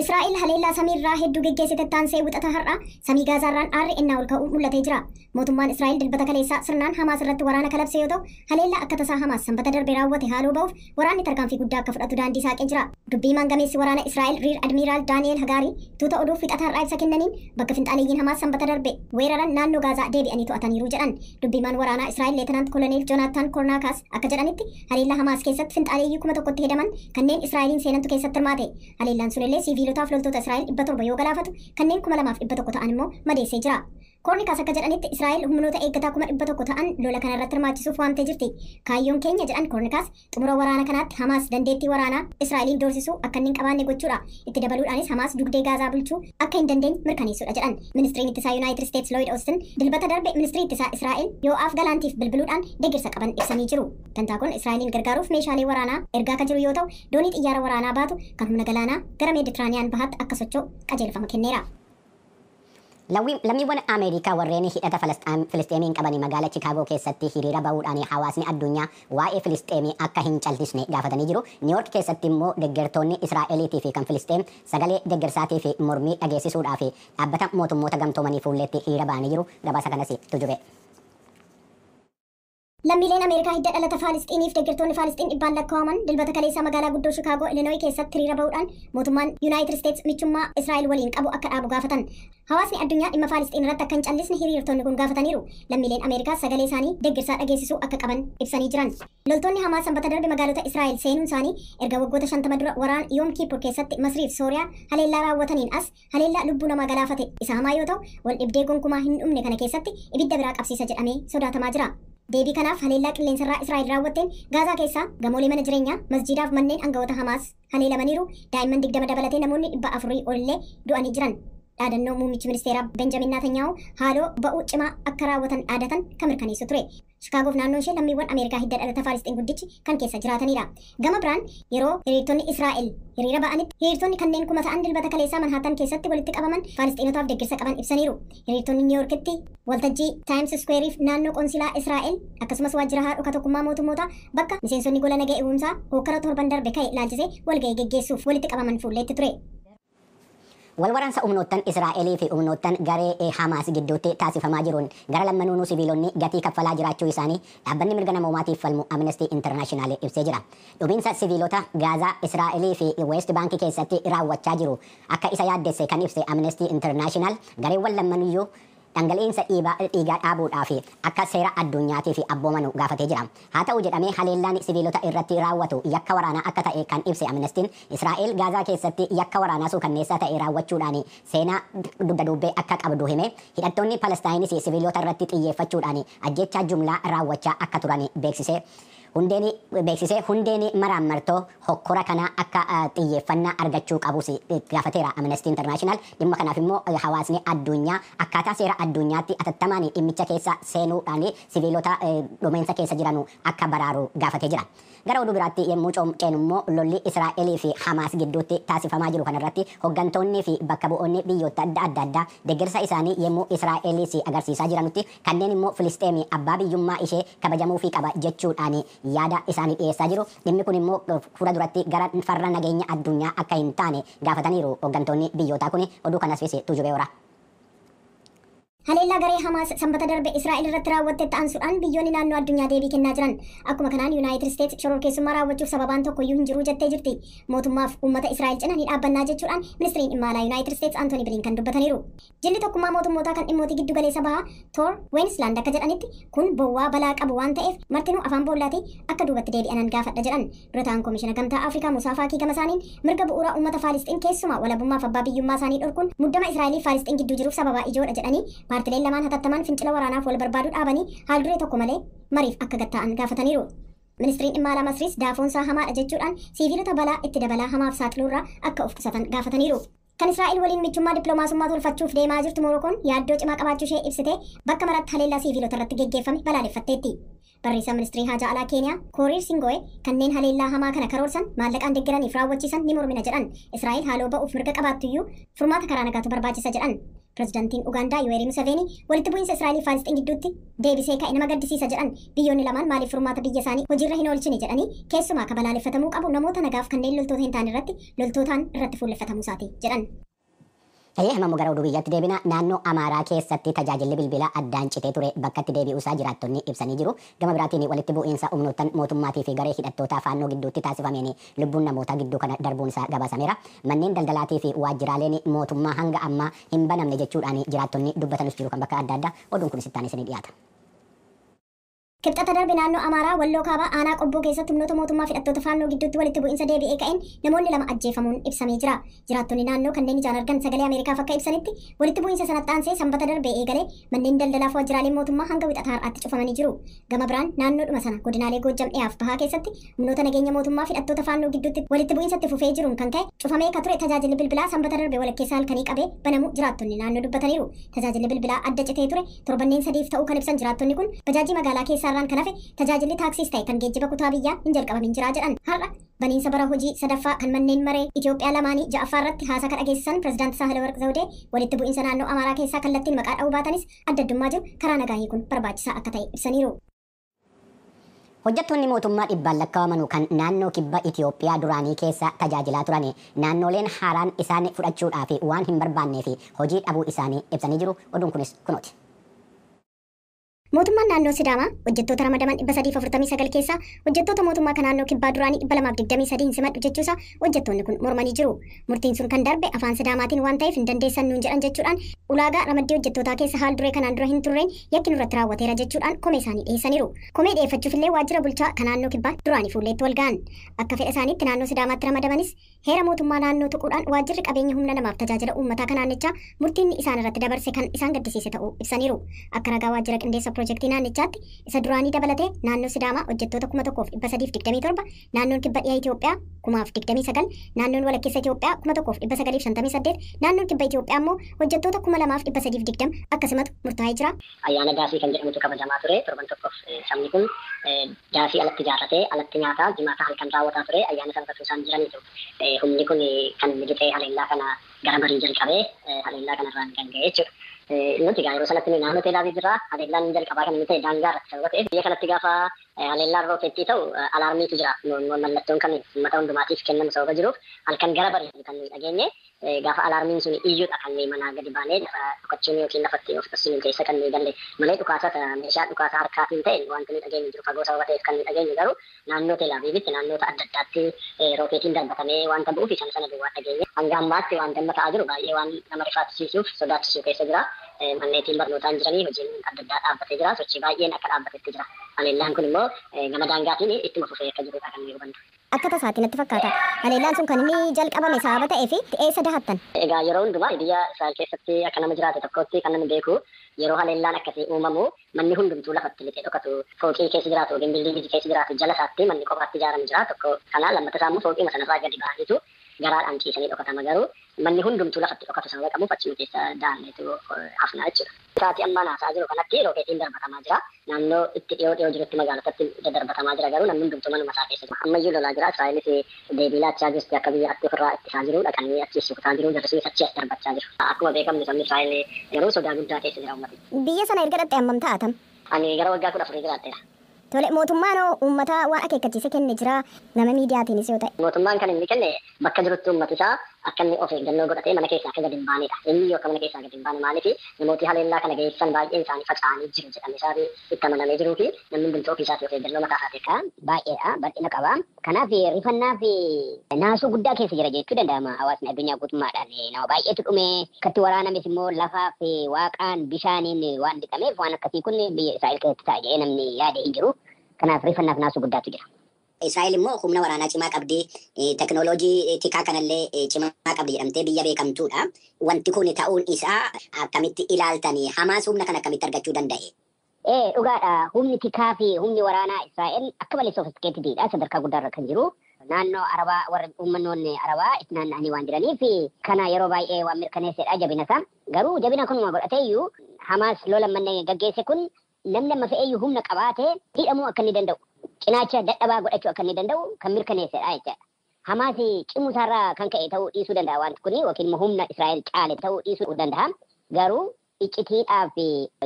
Israa'el haleellaa samiirraa hedduu geggeessite taansee wixata har'a samii Gaazaarraan aarri ennaa ol ka'uu mul'atee jira. Mootummaan Israa'el Dilbata kaleessaa sirnaan Hamaas irratti waraana kalabse yoo ta'u, haleellaa akka tasaa Hamaas Sanbata darbe raawwate haaloo ba'uuf waraanni tarkaanfii guddaa akka fudhatu daandii saaqee jira. Dubbii himaan gameessi waraana Israa'el Riir Admiiraal Daani'eel Hagaarii tuuta oduuf wixata har'aa ibsa kennaniin bakka finxaaleeyyiin Hamaas Sanbata darbe weeraran naannoo Gaazaa deebi'anii to'ataniiru jedhan. Dubbii himaan waraanaa Israa'el Leetanaant Koloneel Joonaatan Kornaakaas akka jedhanitti haleellaa Hamaas keessatti finxaaleeyyii 1000tti hedaman kanneen Israa'eliin seenantu keessatti hirmaate. Haleellaan sunillee siiviilotaaf loltoota Israa'el 700 yoo galaafatu kanneen 2100 ta'an immoo madeessee jira. Koornikaas akka jedhanitti Israa'el humnoota eeggataa 100,000 ta'an lola kana irratti hirmaachisuuf waamtee jirti. Kaayyoon keenya jedhan Koornikaas xumura waraana kanaatti Hamaas dandeettii waraanaa Israa'eliin doorsisuu akka inni hin qabaanne gochuudha. Itti dabaluudhaanis Hamaas dugdee Gaazaa bulchuu akka hin dandeenye mirkaneessuudha jedhan. Ministiriin ittisaa Yuunaayitid Isteets Looyid Oostin Dilbata darbe ministirii ittisaa Israa'el Yoo'aaf Galaantiif bilbiluudhaan deeggarsa qaban ibsanii jiru. Pentaagoon Israa'eliin gargaaruuf meeshaalee waraanaa ergaa akka jiru yoo ta'u, doonii xiyyaara waraanaa baatu kan humna galaanaa gara Meeditiraaniyaan bahaatti akka socho'u qajeelfama kenneera. Lammiiwwan Ameerikaa warreen hidhata Filisxeemiin qabanii magaala Chikaagoo keessatti hiriira bahuudhaan hawaasni addunyaa waa'ee Filisxeemii akka hin callisne gaafatanii jiru. Niiwoork keessatti immoo deggertoonni Israa'eliitii fi kan Filisxeem sagalee deggersaatii fi mormii dhageessisuudhaaf dhaabbata mootummoota gamtoomanii fuulleetti hiriira bahanii jiru. Gabaasa kanas Tujube. Lammiileen Ameerikaa hidda dhalata Faalisxiiniif deeggartoonni Faalisxiin dhibbaan lakkaa'aman Dilbata kaleessaa magaalaa guddoo Shikaagoo, Illinois keessatti hiriira bahuudhaan mootummaan Yuunaayitid Isteets michummaa Israa'el waliin qabu akka dhaabu gaafatan. Hawaasni addunyaa dhimma Faalisxiin irratti akka hin callisne hiriirtonni kun gaafataniiru. Lammiileen Ameerikaas sagalee isaanii deeggarsaa dhageessisuu akka qaban ibsanii jiran. Loltoonni Hamaas Sanbata darbe magaalota Israa'el seenuun isaanii erga waggoota 50 dura waraana Yoom Kippur keessatti Masriif Sooriyaa haleellaa raawwataniin as haleellaa lubbuu namaa galaafate isa hamaa yoo ta'u, wal dhibdee gonkumaa hin dhumne kana keessatti ibidda biraa qabsiisa jedhamee sodaatamaa jira. Deebii kanaaf haleellaa qilleensarraa Israa'el raawwatteen Gaazaa keessaa gamoolee mana jireenyaa, masjiidaaf manneen aangawoota Hamaas haleelamaniiru. Daa'imman 20 dabalatee namoonni 400 olillee du'anii jiran. Dhaadannoo muummichi ministeeraa Benjamin Naatanyaahu haaloo ba'uu cimaa akka raawwatan dhaadatan kan mirkaneessu ture. Shikaagoof naannoon ishee lammiiwwan Ameerikaa hidda dhalata Faalisxiin guddichi kan keessa jiraatanidha. Gama biraan yeroo hiriirtonni Israa'el hiriira ba'anitti hiriirtonni kanneen kuma ta'an Dilbata kaleessaa Manhattan keessatti walitti qabaman Faalisxiinotaaf deeggarsa qaban ibsaniiru. Hiriirtonni Niw Yoorkitti waltajjii Times Squareef naannoo qonsilaa Israa'el akkasumas waajjira haadha tokkummaa mootummootaa bakka miseensonni gola nagaa eegumsaa hokkara torban darbe ka'e ilaalchisee walga'ii geggeessuuf walitti qabaman fuulleetti ture. Wal waraansa humnoottan Israa'elii fi humnoottan garee Hamaas gidduutti taasifamaa jiruun gara lammanuunuu siviilonni gatii kaffalaa jiraachuu isaanii dhaabbanni mirga namoomaatiif falmu Amnesty International ibsee jira. Dhumiinsa siviilota Gaazaa, Israa'elii fi West Baankii keessatti raawwachaa jiru akka isa yaaddesse kan ibse Amnesty International gareewwan lammanuyyuu dhangala'iinsa dhiigaa dhaabuudhaaf akka seera addunyaatiif abboomanu gaafatee jira. Haa ta'u jedhamee haleellaan siviilota irratti raawwatu yakka waraanaa akka ta'e kan ibse Amnestiin Israa'el Gaazaa keessatti yakka waraanaa suukanneessaa ta'e raawwachuudhaan seenaa dugda duubee akka qabdu hime. Hidhattoonni Palestaayinis siviilota irratti xiyyeeffachuudhaan ajjeechaa jumlaa raawwachaa akka turan beeksise. Hundeen beeksisee hundeen maraammartoo hokkora kanaa akka xiyyeeffannaa argachuu qabus gaafateera Amnesty International. Dhimma kanaaf immoo hawaasni addunyaa akkaataa seera addunyaatti atattamaan dhimmicha keessa seenuudhaan siviilota dhumeensa keessa jiranu akka baraaru gaafatee jira. Gara oduu biraatti yommuu ceenu immoo lolli Israa'elii fi Hamaas gidduutti taasifamaa jiru kanarratti hooggantoonni fi bakka bu'oonni biyyoota adda adda addaa deeggarsa isaanii yommuu Israa'eliis agarsiisaa jiranutti kanneen immoo Filisxeemii abbaa biyyummaa ishee kabajamuufii qaba jechuudhaan yaada isaanii dhiyeessaa jiru. Dhimmi kun immoo fuula duratti gara farra nageenya addunyaa akka hin taane gaafataniiru hooggantoonni biyyootaa kun. Oduu kanas Tuujubee Horaa. Haleellaa garee Hamaas Sanbata darbe Israa'el irratti raawwatte ta'ansuudhaan biyyoonni naannoo addunyaa deebii kennaa jiran. Akkuma kanaan Yuunaayitid Isteets shororkeessummaa raawwachuuf sababaan tokkoyyuu hin jiru jettee jirti. Mootummaaf uummata Israa'el cina ni dhaabbannaa jechuudhaan ministiriin dhimma alaa Yuunaayitid Isteets Antooni Bilinkan dubbataniiru. Jilli tokkummaa mootummootaa kan dhimmootii giddu galeessa bahaa Toor Weenisland akka jedhanitti kun bowwaa balaa qabu waan ta'eef martinuu afaan boollaatii akka duubatti deebi'anan gaafadha jedhan. Dura ta'an Koomishina Gamtaa Afrikaa Musaa Faakii gama isaaniin mirga bu'uuraa uummata Faalisxiin keessumaa walabummaaf abbaa biyyummaa isaanii dhorkuun muddama Israa'elii Faalisxiin gidduu jiruuf sababaa ijoodha jedhanii paartileen lamaan hatattamaan fincila waraanaaf wal barbaaduu dhaabanii haal duree tokko malee mariif akka gatta'an gaafataniiru. Ministiriin dhimma alaa Masriis daafoonsaa hamaadha jechuudhaan siiviilota balaa itti dabalaa hamaaf saaxiluurraa akka of qusatan gaafataniiru. Kan Israa'el waliin michummaa dippiloomaasummaa tolfachuuf deemaa jirtu Morokoon yaaddoo cimaa qabaachuu ishee ibsitee bakka maratti haleellaa siiviilota irratti geggeeffame balaaleffatteetti. Barreessaan ministirii haajaa alaa Keeniyaa Kooriir Singoo'e kanneen haleellaa hamaa kana karoorsan, maallaqaan deeggaraniif raawwachiisan ni mormina jedhan. Israa'el haaloo ba'uuf mirga qabaattuyyuu furmaata karaa nagaatu barbaachisa jedhan. Pirezidaantiin Ugaandaa Yuweerii Museveni walitti bu'iinsa Israa'elii fi Faalisxiin gidduutti deebisee ka'e nama gaddisiisa jedhan. Biyyoonni lamaan maaliif furmaata biyya isaanii hojiirra hin oolchine jedhanii, keessumaa ka balaaleffatamuu qabu namoota nagaaf kanneen loltoota hin taane irratti loltootaan irratti fuulleffatamuu isaati jedhan. Tayyee, hamamu gara oduu biyyaatti deebina. Naannoo Amaaraa keessatti tajaajilli bilbilaa addaan citee ture bakkatti deebi'uusaa jiraattonni ibsanii jiru. Gama biraatiin walitti bu'iinsa humnoottan mootummaatii fi garee hidhattoota faannoo gidduutti taasifameen lubbuun namootaa gidduu kana darbuun isaa gabaasameera. Manneen daldalaatii fi waajjiraaleen mootummaa hanga ammaa hin banamne jechuudhaan jiraattonni dubbatanus jiru kan bakka adda addaa. Oduun kunis itti aanee isinii dhiyaata. Kibxata darbe naannoo Amaaraa Walloo Kaabaa aanaa Qobboo keessatti humnoota mootummaa fi hidhattoota faannoo gidduutti walitti bu'iinsa deebi'ee ka'een namoonni 2 ajjeefamuun ibsamee jira. Jiraattonni naannoo kanneen ijaan argan Sagalee Ameerikaaf akka ibsanitti, walitti bu'iinsa sanatti aansee Sanbata darbee eegalee manneen daldalaa fi waajjiraaleen mootummaa hanga Wixata har'aatti cufamanii jiru. Gama biraan naannoodhuma sana godinaalee Goojjam dhiyaaf bahaa keessatti humnoota nageenya mootummaa fi hidhattoota faannoo gidduutti walitti bu'iinsa itti fufee jiruun kan ka'e cufamee ka ture tajaajilli bilbilaa Sanbata darbe walakkeessa halkanii qabee banamuu jiraattonni naannoo dubbataniiru. Tajaajilli bilbilaa adda citee ture torbanneen 3f ta'uu kan ibsan jiraattonni kun, bajaajii magaalaa keessaarraan kan hafe tajaajilli taaksiis ta'e kan geejjiba kutaa biyyaa hin jalqabamin jira jedhan. Har'a baniinsa bara hojii sadaffaa kan manneen maree Itoophiyaa lamaanii ja'affaa irratti haasaa kan dhageessisan Pirezidaanti Saahilawarq Zawudee walitti bu'iinsa naannoo Amaaraa keessaa kallattiin maqaa dha'uu baatanis, adda addummaa jiru karaa nagaa hiikuun barbaachisaa akka ta'e ibsaniiru. Hojjettoonni mootummaa dhibbaan lakkaa'aman kan naannoo kibba Itoophiyaa duraanii keessa tajaajilaa turan naannoleen haaraan isaan fudhachuudhaaf waan hin barbaannee fi hojii dhabuu isaanii ibsanii jiru. Oduun kunis kunooti. Mootummaan naannoo Sidaamaa hojjettoota ramadaman 349 keessaa hojjettoota mootummaa kan naannoo kibbaa duraanii 223 hin simadhu jechuusaa hojjettoonni kun mormanii jiru. Murtiin sun kan darbe afaan Sidaamaatiin waan ta'eef hin dandeessan nuun jedhan jechuudhaan, ulaagaa ramaddii hojjettootaa keessa haal duree kanaan dura hin turreen yakki nurratti raawwateera jechuudhaan komee isaanii dhiyeessaniiru. Komee dhiyeeffachuuf illee waajjira bulchaa kan naannoo kibbaa duraanii fuulleetti wal ga'an. Akka fedha isaaniitti naannoo Sidaamaatti ramadamanis heera mootummaa naannoo tuquudhaan waajjirri qabeenya humna namaaf tajaajila uummataa kan naannichaa murtiin isaan irratti dabarse kan isaan gaddisiise ta'uu ibsaniiru. Akka ragaa waajjira qindeessa piroojeektii naannichaatti, isa duraanii dabalatee naannoo Sidaamaa hojjettoota 1327, naannoon kibba dhiyaa Itoophiyaa 1029, naannoon walakkeessa Itoophiyaa 1958, naannoon kibba Itoophiyaa immoo hojjettoota 2320 akkasumatu murtaa'ee jira. Ayyaana daasii kan jedhamutu kabajamaa ture. Torban tokkoof sabni kun daasii alatti ijaarratee alatti nyaataa jimaata halkan raawwataa ture. Ayyaana sana irratti isaan jiraniitu humni kun kan lixee haleellaa kana gara barii jalqabee haleellaa kanarraan kan ga'e jechuudha. Nuti egaa yeroo sanatti naannoo Teelaaviiv jirra. Haleellaan jalqabaa kan inni ta'e daangaa irratti sababa ta'eef, biyya kanatti gaafa haleellaan rookeettii ta'u alaarmiitu jira. Mallattoon kan uummata hundumaatiif kennamu sababa jiruuf, halkan gara barii kan nuyi dhageenye. Gaafa alaarmiin sun iyyuudha kan nuyi manaa gadi baanee lafa dhokachuun yookiin lafatti of dhoksinu keessa kan nuyi galle malee, dhukaasa meeshaa dhukaasa harkaatiin ta'e wanti nuyi dhageenyu jiru fagoo sababa ta'eef. Kan nuyi dhageenyu garuu naannoo Teelaaviivitti naannoota adda addaatti rookeetiin darbatamee wanta bu'uuf isaan sana duwwaa dhageenye. Hanga ammaatti wanti amma ta'aa jiru baay'ee waan nama rifaachisiisuuf sodaachisuu keessa jira. Manneetiin barnootaan jiranii hojiin adda addaa dhaabbatee jira. Sochii baay'een akka dhaabbatetti jira. Haleellaan kun immoo gama daangaatiin ittuma fufee akka jirudha kan nuyi hubannu. Akka tasaatti natti fakkaata. Haleellaan sun kan inni jalqabame sababa ta'ee fi eessa dahattan? Egaa yeroo hundumaa biyya Israa'el keessatti akka nama jiraate tokkotti kan namni beeku, yeroo haleellaan akkasii uumamu manni hundumtuu lafatti lixee dhokatu. Fooqii keessa jiraatu yookiin buildingii keessa jiraatu jala isaatti manni kophaatti ijaarame jira tokko. Kana lammata isaa immoo fooqii sanarraa gadi ba'aniitu garaadhaan ciisanii dhokatama, garuu manni hundumtuu lafatti dhokatu sababa qabuuf achuma keessa da'anneetu hafnaa jechuudha. Sa'aatii ammaa naasaa jiru kanatti rookeetiin darbatamaa jira. Naannoo itti dhiyoo dhiyoo jirutti magaalotatti daddarbatamaa jira, garuu namni hundumtuu manuma isaa keessa jira. Ammayyuu lolaa jira. Israa'elis deebii laachaa jirti, akka biyyaatti ofirraa ittisaa jiru, dhaqanii achi suutaa jiru, jarrisuunis achi as darbachaa jiru. Akkuma beekamu sabni Israa'el garuu sodaa guddaa keessa jira uummati. Biyya sana erga dhatte hammam taa'atam? Ani gara waggaa 14 jiraatteera. Tole, mootummaan hoo uummata waan akeekkachiise kenne jira nama miidiyaatiinis yoo ta'e? Mootummaan kan inni kenne bakka jirutti uummati isaa akka inni of eeggannoo godhatee mana keessaa akka gadi hin baanedha. Inni yoo akka mana keessaa gadi hin baane, maaliif namooti haleellaa kana geessan baay'een isaanii faca'anii jiru jedhamee isaa itti amanamee jiruu fi namni hundumtuu ofii isaatii of eeggannoo mataa isaatii Baay'eedha, bal'ina qaba. Kanaaf rifannaa fi naasuu guddaa keessa jira jechuu danda'ama. Hawaasni addunyaa guutummaadhaan nama baay'eetu dhume. Akkatti waraanames immoo lafaa fi waaqaan bishaaniin waan dhiqameef, waan akkasii kun biyya Israa'el keessatti ta'a jedhee namni yaade hin jiru. Kanaaf rifannaaf naasuu guddaatu jira. Israa'el immoo humna waraanaa cimaa qabdi, teknooloojii tikaa kanallee cimaa qabdi jedhamtee biyya beekamtuudha. Wanti kun ta'uun isaa akkamitti ilaaltanii? Hamaas humna kana akkamitti argachuu danda'e? Ee, dhugaadha. Humni tikaa fi humni waraanaa Israa'el akka malee sophisticated sadarkaa guddaarra kan jiru. Naannoo Arabaa warri uummannoonni Arabaa itti naanna'anii waan jiraniif kana yeroo baay'ee waan mirkaneessedha jabina isaa. Garuu jabina kunuma godhatee iyyuu Hamaas lola manne gaggeesse kun Namni amma fe'eeyyuu humna qabaatee hidhamuu akka inni danda'u, cinaacha dadhabaa godhachuu akka inni danda'u kan mirkaneessedha jechaadha. Hamaas cimuu isaarraa kan ka'e ta'uu dhiisuu danda'a wanti kun, yookiin immoo humna Israa'el caale ta'uu dhiisuu danda'a. Garuu iccitiidhaaf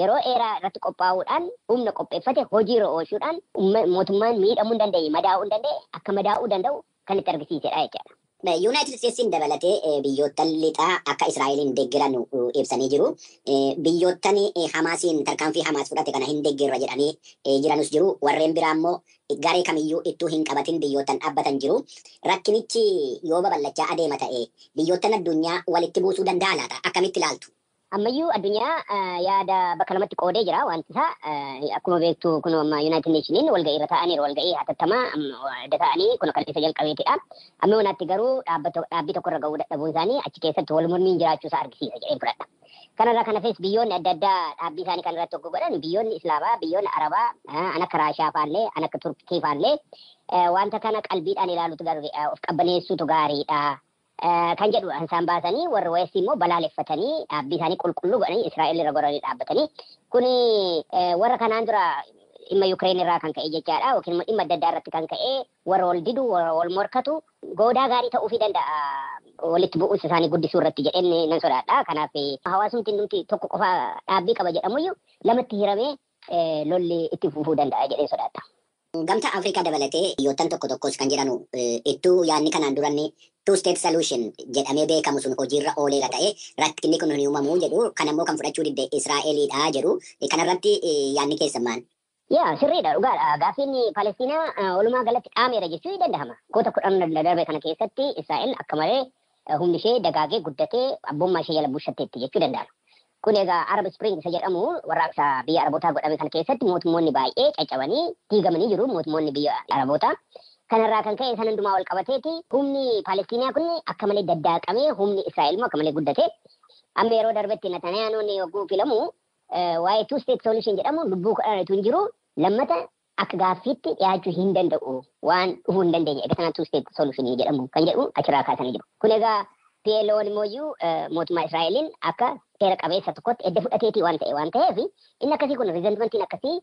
yeroo dheeraa irratti qophaa'uudhaan, humna qopheeffate hojiirra oolchuudhaan, mootummaan miidhamuu hin dandeenye, madaa'uu hin dandeenye akka madaa'uu danda'u kan itti argisiisedha jechaadha. Yuunaayitid Isteetsiin dabalatee biyyoottan lixaa akka Israa'eliin deeggaran ibsanii jiru. Biyyoottan Hamaasiin tarkaanfii Hamaas fudhate kana hin deeggarra jedhanii jiranus jiru. Warreen biraa immoo garee kamiyyuu ittuu hin qabatin biyyoottan dhaabbatan jiru. Rakkinichi yoo babal'achaa adeema ta'e, biyyoottan addunyaa walitti buusuu danda'a laata? Akkamitti ilaaltu? Ammayyuu addunyaa yaada bakka lamatti qoodee jira wanti isaa. Akkuma beektu, kun amma United Nationiin walga'ii irra ta'aniiru, walga'ii hatattamaa adda ta'anii kun kan isa jalqabeetidha. Amma wanaatti garuu dhaabbii tokko irra ga'uu dadhabuun isaanii achi keessatti wal mormiin jiraachuu isaa argisiisa jedheen fudhadha. Kanarraa kan hafes biyyoonni adda addaa dhaabbii isaanii kan irratti tokko godhan, biyyoonni Islaamaa, biyyoonni Arabaa, an akka Raashaa faallee, an akka Turkii faallee, wanta kana qalbiidhaan ilaalutu gaariidha, of qabbaneessuutu gaariidha kan jedhu isaan baasanii, warri West immoo balaaleffatanii, dhaabbii isaanii qulqulluu godhanii Israa'el irra goranii dhaabbatanii. Kuni warra kanaan dura dhimma Yukireen irraa kan ka'e jechaadha, yookiin immoo dhimma adda addaa irratti kan ka'e warra wal didu, warra wal morkatu goodaa gaarii ta'uufii danda'a walitti bu'uus isaanii guddisuu irratti jedheen nan sodaadha. Kanaaf hawaasumti hundumti tokko qofa dhaabbii qaba jedhamuyyuu lamatti hiramee lolli itti fufuu danda'a jedheen sodaadha. Gamtaa Afrikaa dabalatee biyyoottan tokko tokkos kan jedhanu, ittuu yaadni kanaan duranni two state solution jedhamee beekamu sun hojiirra ooleera ta'e, rakkinni kun hin uumamuu jedhu. Kan ammoo kan fudhachuu didde Israa'eliidha jedhu. Kanarratti yaadni keessan maal? Yaa, sirriidha, dhugaadha. Gaaffiin Palestiinaa walumaa galatti dhaameera jechuu ni danda'ama. Goota 10 darbe kana keessatti Israa'el akka malee humni ishee dagaagee guddatee abbummaa ishee jala bushatteetti jechuu danda'ama. Kun egaa Arab Spring isa jedhamu, warraaqsa biyya Arabootaa godhame kana keessatti mootummoonni baay'ee caccabanii diigamanii jiru, mootummoonni biyya Arabootaa. Kanarraa kan ka'e, san hundumaa wal qabateeti humni Palestiinaa kun akka malee daddaaqamee, humni Israa'el immoo akka malee guddate. Amma yeroo darbetti Netanyahuun yogguu filamu, waa'ee two state solution jedhamu lubbuu 10 hin jiru, lammata akka gaaffiitti dhiyaachuu hin danda'u, waan dhufuu hin dandeenye egaa sana two state solution jedhamu kan jedhu achirraa kaasanii jiru. Kun egaa PLO'n immoo mootummaa Israa'eliin akka seera qabeessa tokkotti edda fudhateetii waan ta'e waan ta'eef, inni akkasii kun resentmentiin akkasii